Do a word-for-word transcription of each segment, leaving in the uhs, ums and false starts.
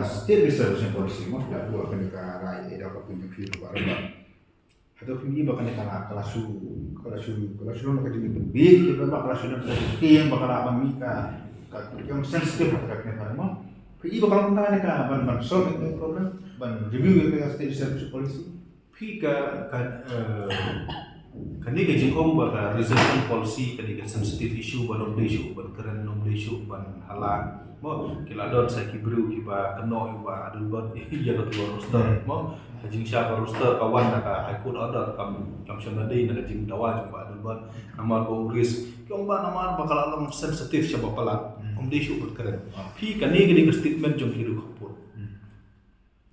State reservation policy mo, la buh kane ka rai ïa ka pynjah phi ba ba. Hato phi ba kane ka la, ka la shu, ka la shu, ka la shu long ka jingbieit, ka ba ka la shu long ka jingbieit ba ka la ban mih ka, ka, ka jong sensitive ka kane ka mo. Phi ba ka long kane ka ban, ban solve the problem, ban review the state reservation policy. Phi ka, ka, eh, kane ka jingong ba ka reservation policy kane ka sensitive issue ba ym dei shuh ban kren, ym dei shuh ban hala. Mo, ki la don sa ki briew kiba kynnoh ïa u Bah Adelbert ïa ka roster. Mo, ka jingshah ka roster ka wan na ka High Court order, kam, kam shym la dei na ka jingdawa jong u Bah Adelbert. Namar ba u risk. Ki ong ba namar ba ka la long sensitive shaba palat. Ym dei shuh ban kren. Phi kane ka dei ka statement jong ki riew khappud.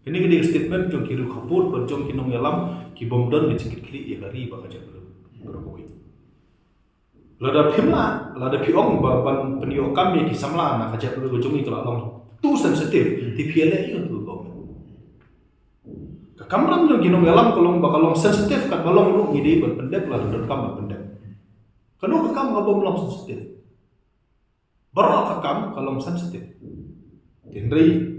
Kane ka dei ka statement jong ki riew khappud bad jong ki nongïalam kibym don ka jingkitkhlieh ïa ka ri bad ka jaitbynriew baroh kawei. Lada phim lah, lada phi ong ba ban pynïoh kam ïa ki samla na ka jaitbynriew ka jong ngi ka la long too sensitive, te phi ïaleh ïa u government. Ka kamram jong ki nongïalam ka long ba ka long sensitive, katba long ruh ngi dei ban pyndep lada donkam ban pyndep. Kano ka kam kabym long sensitive? Baroh ka kam ka long sensitive. Hynrei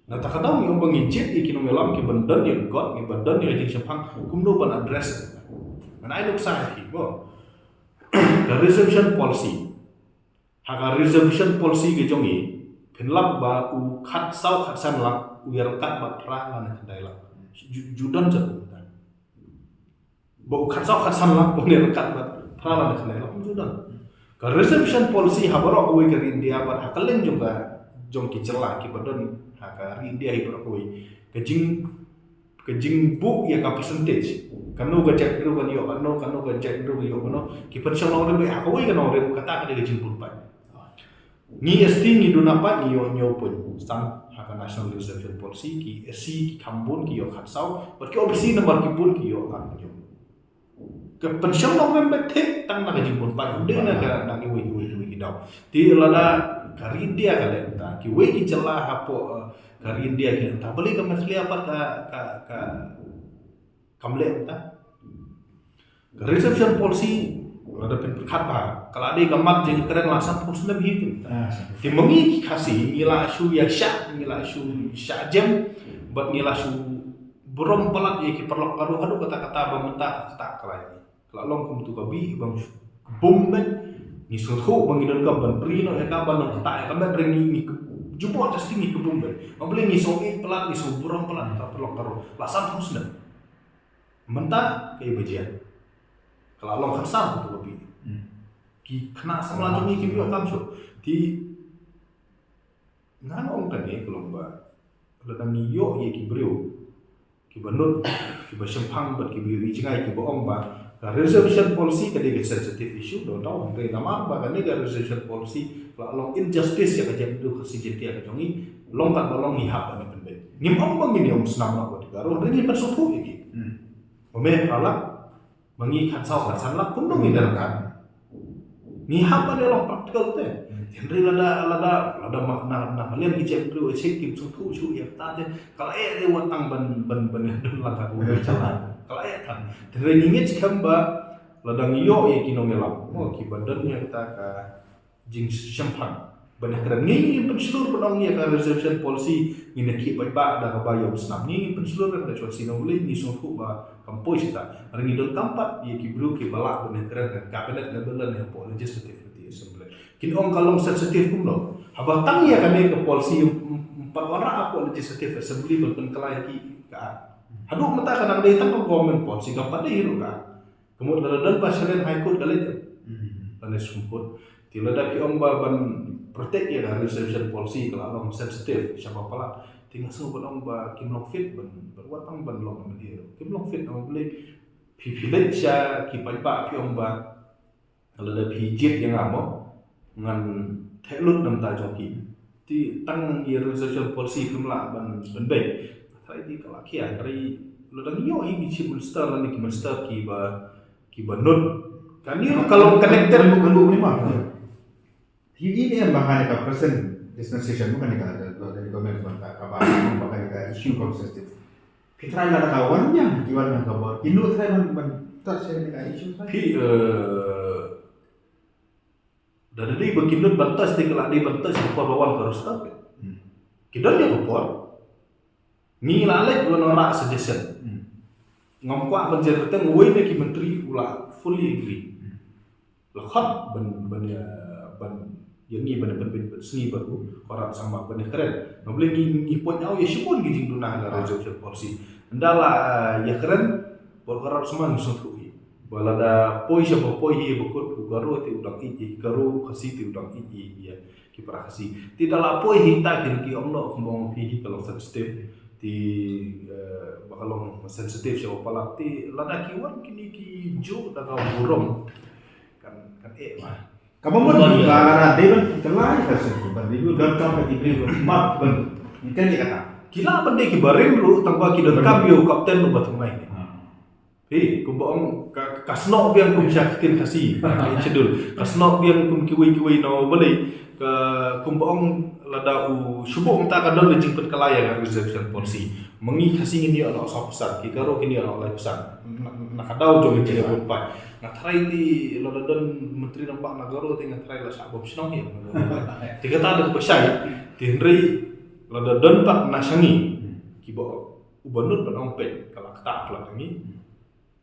na kata ka daw ngi ong ba ngi jied ïa ki nongïalam kiba don ïa ka kot, kiba don ïa ka jingshemphang, kumno ban address. Ngan ai nuksa ïa ki, mo. Ka reservation policy. Ha ka reservation policy ka jong ngi, phin lap ba u khatsaw khatsan lak u ïaryngkat bad phra lane khyndai lak. Ju, ju don jait kumta. Ba u khatsaw khatsan lak u ïaryngkat bad phra lane khyndai lak, um ju don. Ka reservation policy ha baroh kawei ka ri India bad ha kylleng jong ka, jong ki jylla kiba don ha ka ri India hi baroh kawei. Ka jing, ka jingbuh ïa ka percentage. Kano ka jaitbynriew kan ïoh kano, kano ka jaitbynriew kan ïoh kano. Ki pynshong nongrim ha kawei ka nongrim, kata ka dei ka jingbun paid. Ngi S T ngi duna paid ngi ïoh hynñiew point san ha ka National Reservation Policy, ki S C ki kham bun ki ïoh khatsaw, bad ki O B C namar ki bun ki ïoh khathynñiew. Ka pynshong nongrim beit thik tang na ka jingbun paid, ym dei na ka, na kiwei kiwei kiwei ki daw. Te lada ka ri India ka leh kumta, kiwei ki jylla hapoh, eh, ka ri India ki leh kumta, balei ka Meghalaya pat ka, ka, ka, kam leh kumta. Ka reservation policy, lada phin pyrkhat bha, ka la dei ka mat jingkren la sanphew snem hi kumta. Ah, sanphew. Te ma ngi ki Khasi, ngi la shu ïashah, ngi la shu shah jem, bad ngi la shu burom palat ïa ki paralok Garo haduh katta katta ba mynta ka ktah ka la ïa ngi. Ka la long kum tu ka bih bang shu bum beit. Ngi sngewthuh ba ngi donkam ban prie noh ïa ka, ban ktah ïa ka, ban ring ngi, ngi jubor jasti ngi kybum beit. Balei ngi sngew ïeit palat, ngi sngew burom palat ka paralok Garo la sanphew snem. Mynta ka ïa ba jia. Ka la long khatsan tu ka bih. Hmm. Ki khynnah samla jong ngi kim ïoh kam shuh. Te ngan ong kane ka long ba lada ngi ïoh ïa ki briew kiba nud, kiba shemphang bad kiba ïohi jngai kiba ong ba ka reservation policy ka dei ka sensitive issue, don daw, hynrei namar ba kane ka reservation policy ka la long injustice ïa ka jaitbynriew Khasi Jaiñtia ka jong ngi, long katba long ngi hap ban pynbeit. Ngim ong ba ngin ïa umsnam noh bad ki Garo, hynrei ngin pynsngewthuh ïa ki. Hmm. Ba me phra lak, ma ngi khatsaw khatsan lak, kumno ngin ïa ryngkat? Ngi hap ban ïa long practical te. Hmm. Hynrei lada, lada, lada ma, na, na, ma liang ki jaitbynriew Khasi kim sngewthuh shuh ïa kata te, ka la eh te wat tang ban, ban, ban ïa don lang ha kawei ka jylla. Ka la eh tang. Hynrei ngi ngeit skhem ba lada ngi ïoh ïa ki nongïalam, mo, kiba don ïa kata ka jingshemphang ban ïakren. Ngi ngin pynshlur ban ong ïa ka reservation policy, ngin ïa kiew paidbah da kaba ïa umsnam. Ngi ngin pynshlur ban da constituency na Wulai, ngi sngewthuh ba kam poi shata. Hynrei ngi donkam pat ïa ki briew kiba lah ban ïakren ha cabinet level lane hapoh legislative, assembly. Kin ong ka long sensitive kumno. Haba tang ïa kane ka policy ym, ym, ym pat wanrah hapoh legislative assembly ban pynkylla ïa ki ka. Haduh mynta ka dang dei tang ka government policy, kam pat dei hi ruh ka. Ka mut lada don ba sha High Court ka leit. Hmm. Lane Supreme Court. Te lada ki ong ba ban protect ïa ka reservation policy ka la long sensitive shaba palat. Te nga sngew ban ong ba kim long fit ban, ban wat tang ban long M L A. Kim long fit, ong balei phi, phi leit sha ki paidbah phi ong ba lada phi jied ïa nga mo, ngan theh lut na bynta jong ki. Te tang ïa reservation policy phim lah ban, ban beit. Trai te ka la khia, hynrei lada ngi ïoh hi ki chief minister lane ki minister kiba, kiba nud. Kane ruh ka long connected. Ka long ni ma. Hi in em ba kane ka present dispensation mo, kane ka, ka, ka, ka government ba ka, kaba, ba kane ka issue ka sensitive. Ki trai lada ka wan ïa, ki wan ïa ka bor. Ki nud trai ban, ban touch ïa kane ka issue trai. Phi, eh, Da dei ba kin nud ban touch te ka la dei ban touch ka por ba wan ka roster. Hmm. Ki don ïa ka por. Ngi la leit wan ora suggestion. Ngam kwah ban jer kyrteng, uwei na ki myntri u la fully agree. La khot ban, ban ïa, ban ïa ngi ban, ban, ban, ban sngi bad u Conrad Sangma ban ïa kren. Nga balei ngi, ngi point out ïa shibun ki jingduna ha ka reservation policy. Ynda la ïa kren bad u Conrad Sangma ngi sngewthuh hi. Ba lada poi sha ba poi hi ba kut u Garo te u dang ïeit ïa ki Garo, Khasi te u dang ïeit ïa ki para Khasi. Te da la poi hi ta kin ki ong noh kumba ong phi hi ka long sensitive. Te ba ka long sensitive sha u palat te lada ki wan kine ki juh da ka burom kan, kan eh ma. Kaba mut ba ra dei ban kylla ka shu ban review donkam ka degree ban mat ban. Kan ïa kata. Ki lah ban dei ki barim ruh tang ba ki donkam ïa u captain ruh ba thymmai. Hi, kumba ong ka, ka snoh biang kum sha ktien Khasi, ka schedule. Ka snoh biang kum kiwei kiwei na balei, ka kumba ong lada u shu buh mynta ka don ka jingpynkylla ïa ka reservation policy. Ma ngi Khasi ngin ïoh noh saw percent, ki Garo kin ïoh noh lai percent. Na, na ka daw jong ka jingïabud paid. Nga tharai te lada don Myntri Rangbah na Garo te nga tharai la shah bom shnong hi. Te kata da kaba shai, te hynrei lada don pat na sha ngi. Kiba uba nud ban ong peit ka la ktah palat ngi.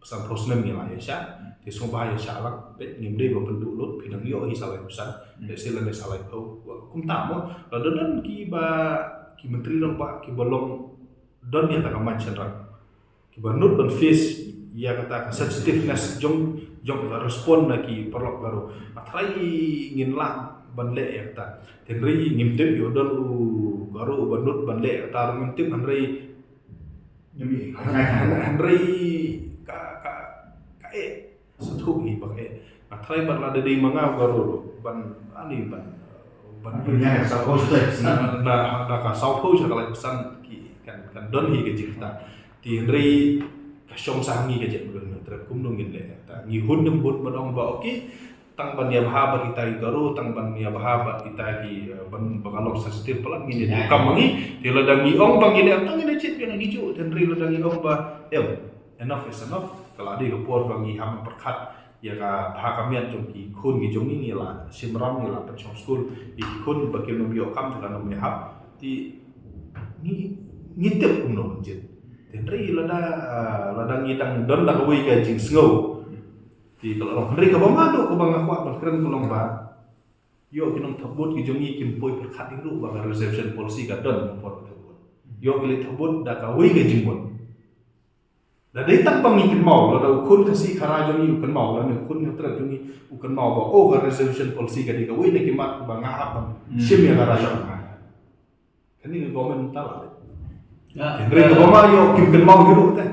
Percent phew snem ngi la ïa shah. Te sngewbha ïa shah lang peit, ngim dei ba pynduh lut, phi dang ïoh hi sa lai percent. Te sila ne sa lai phew. Kumta mo, lada don kiba ki Myntri Rangbah kiba long don ïa kata ka mind shynrang. Kiba nud ban face ïa kata ka sensitiveness jong, jong ka respond na ki paralok Garo. Nga tharai ngin lah ban leh ïa kata. Te hynrei ngim tip ïoh don u Garo uba nud ban leh ïa kata ruh ngim tip, hynrei hynrei ka, ka, ka eh. Sngewthuh hi ba ka eh. Nga tharai pat lada dei ma nga u Garo ruh ban, ani ban, ban na, na, na ka saw phew sha ka lai percent ki kan, kan don hi ka jingkata. Te hynrei ka shong sha ngi ka jaitbynriew, hynrei kumno ngin leh. Te ngi hun nym hun ban ong ba okay, tang ban ïa bha bad kita ki Garo, tang ban ïa bha bad kita ki, eh, ban ba ka long sensitive palat ngin ïa kam ma ngi. Te lada ngi ong ba ngin ïa, tang ngin ïa jied biang ngi juh, te hynrei lada ngi ong ba em, enough is enough. Ka la dei ka por ba ngi hap pyrkhat ïa ka bha ka miat jong ki khun ki jong ngi, ngi la shim ram, ngi la pynshong skul ïa ki khun, ba kim nym ïoh kam te la nym ïahap. Te ngi, ngi tip kumno ban jied. Te hynrei lada, ah, lada ngi dang don da kawei ka jingsngew. Te ka la long hynrei kaba ma duh kaba nga kwah ban kren ka long ba ïoh ki nongthaw vote ki jong ngi kim poi pyrkhat hi ruh ba ka reservation policy ka don, nongpor nongthaw vote. Ïoh ki leit thaw vote da kawei ka jingmut. Da dei tang ba ngi kynmaw, lada u khun Khasi Khara jong ngi u kynmaw, lane u khun Hynñiewtrep jong ngi u kynmaw ba oh ka reservation policy ka dei kawei na ki mat ba nga hap ban shim ïa ka rajong. Kane ka government mynta la leh. Hynrei kaba ma ïoh kim kynmaw hi ruh te.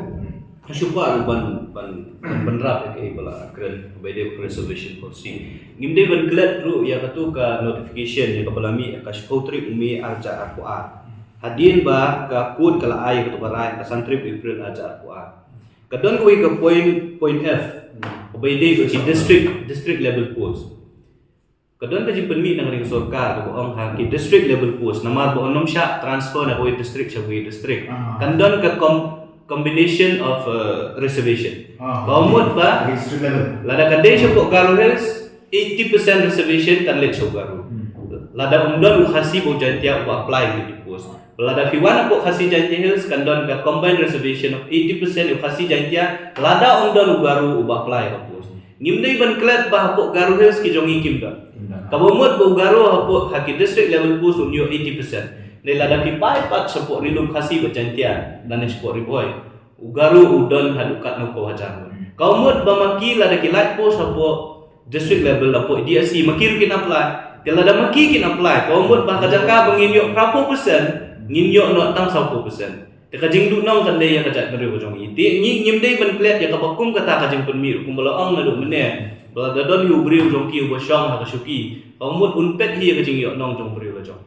Ka shu kwah ruh ban, ban, ban, ban rap ïa kaei ba la kren, ba dei ka reservation policy. Ngim dei ban klet ruh ïa katu ka notification ïa kaba la mih ïa ka shiphew tarik u May arhajar arphew ar. Hadien ba ka court ka la ai ïa katu ka rai ha ka san tarik April arhajar arphew ar. Ka don kawei ka point, point F. Kaba dei ka district, district level post. Ka don ka jingpynmih na ka ri sorkar kaba ong ha ki district level post, namar ba un ym shah transfer na kawei district sha kawei district. Kan don ka com-, combination of, uh, reservation. Ka mut ba lada ka dei shapoh Garo Hills, eighty percent reservation kan leit sha u Garo. Lada um don u Khasi bad u Jaintia uba apply ïa ki post. Lada phi wan hapoh Khasi Jaintia Hills kan don ka combined reservation of eighty percent u Khasi Jaintia, lada um don u Garo uba apply ïa ka post. Ngim dei ban klet ba hapoh Garo Hills ki jong ngi kim don. Kaba mut ba u Garo hapoh ha ki district level post un ïoh eighty percent. Dei lada phi peit pat shapoh Ri Lum Khasi bad Jaintia, lane shapoh Ri Bhoi, u Garo u don haduh katno phew hajar. Kaba mut ba ma ki lada ki lait post hapoh district level hapoh D S C, ma ki ruh kin apply. Te lada ma ki kin apply, kaba mut ba ka jaka ba ngin ïoh phra phew percent, ngin ïoh noh tang saw phew percent. Te ka jingduhnong kan dei ïa ka jaitbynriew ka jong ngi. Te ngi ngim dei ban klet ïa kaba kum kata ka jingpynmih ruh kumba la ong naduh mynne. Ba lada don hi u briew jong ki uba shong ha ka shuki, kaba mut un peit hi ïa ka jingïohnong jong u briew la jong.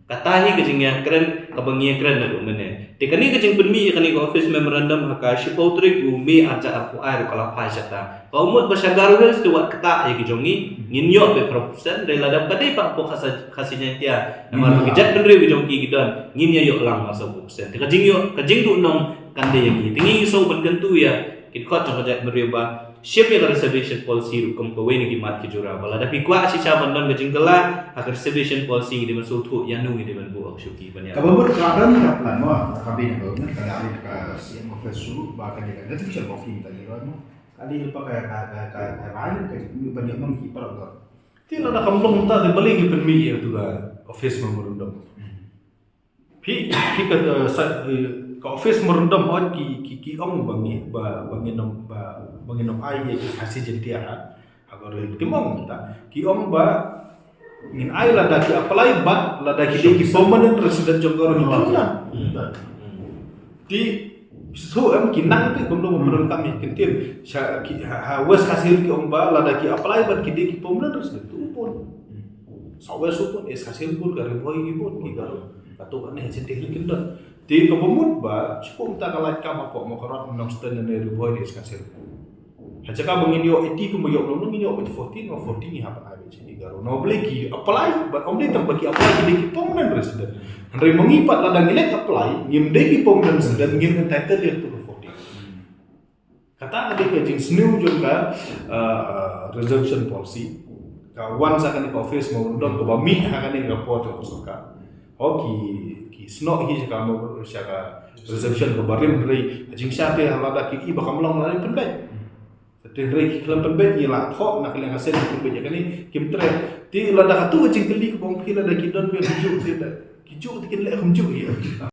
Kata hi ka jingïakren kaba ngi ïakren naduh mynne. Te kane ka jingpynmih ïa kane ka office memorandum ha ka shiphew tarik u May arhajar arphew ar ruh ka la phai shata. Kaba mut ba sha Garo Hills te wat kata ïa ki jong ngi, ngin ïoh beit phra phew percent, dei lada ka dei pat hapoh Khasi, Khasi Jaintia. Namar ki jaitbynriew ki jong ki ki don, ngin ïa ïoh lang marsaw phew percent. Te ka jingïoh, ka jingduhnong kan dei ïa ngi. Te ngi shu ban kyntu ïa ki dkhot jong ka jaitbynriew ba Shim ïa ka reservation policy ruh kum kawei na ki mat ki jura ba lada phi kwah shisha ban don ka jingkylla ha ka reservation policy, ngi dei ban sngewthuh ïano ngi dei ban buh ha ka shuki ban ïa. Kaba mut ka don ka plan mo, ka bina ka don ka dei ka C M office ruh ba ka dei ka notification copy ta ni mo. Ka dei pa ka ka ka ka ka ban ïa nong ki para. Te lada kam long ta te balei ngi pynmih ïa tu ka office memorandum. Phi phi ka, eh, sa, eh, ka office memorandum hoi ki ki ki ong ba ngi ba ba ngin ym ba ba ngin ym ai ïa ki Khasi Jaintia ha ha ka rel ki ong ta ki ong ba ngin ai lada ki apply bad lada ki dei ki permanent resident jong ka rel ki na. Ti so em ki nang te kum dong permanent kami kin tin sha ki ha, ha West Khasi Hills ki ong ba lada ki apply bad ki dei ki permanent resident tu pun. Sa West pun, East Khasi Hills pun, ka Ri Bhoi ki pun ki ka. Ka tu kan ne Jaintia Hills kin don. Te ka ba mut ba shu kum ta ka lait kam hapoh Mawkyrwat, Nongstoiñ ne Ri Bhoi ne East Khasi Hills. Ha jaka ba ngin ïoh eighty kum ba ïoh long ngin ïoh fourteen or fourteen ngi hap ai ba jin ki Garo. Na balei ki apply, ba ym dei tang ba ki apply ki dei ki permanent resident. Hynrei ma ngi pat lada ngi leit apply ngim dei ki permanent resident ngin entitled ïa tu ka fourteen. Kata ka dei ka jingsniew jong ka, uh, reservation policy. Ka wan sa kane ka office memorandum kaba mih ha kane ka por jong ka sorkar. Ho ki ki snoh hi sha ka mo sha ka reservation kaba rim hynrei jingshisha te lada ki i ba kam long lada pynbeit. Te hynrei ki khlem pynbeit ngi la thoh na ka liang ka seng pynbeit ïa kane kim treh. Te lada katu ka jingkylli kaba ong phi lada ki don ba ki juh te da ki juh te kin leh kumjuh ïa.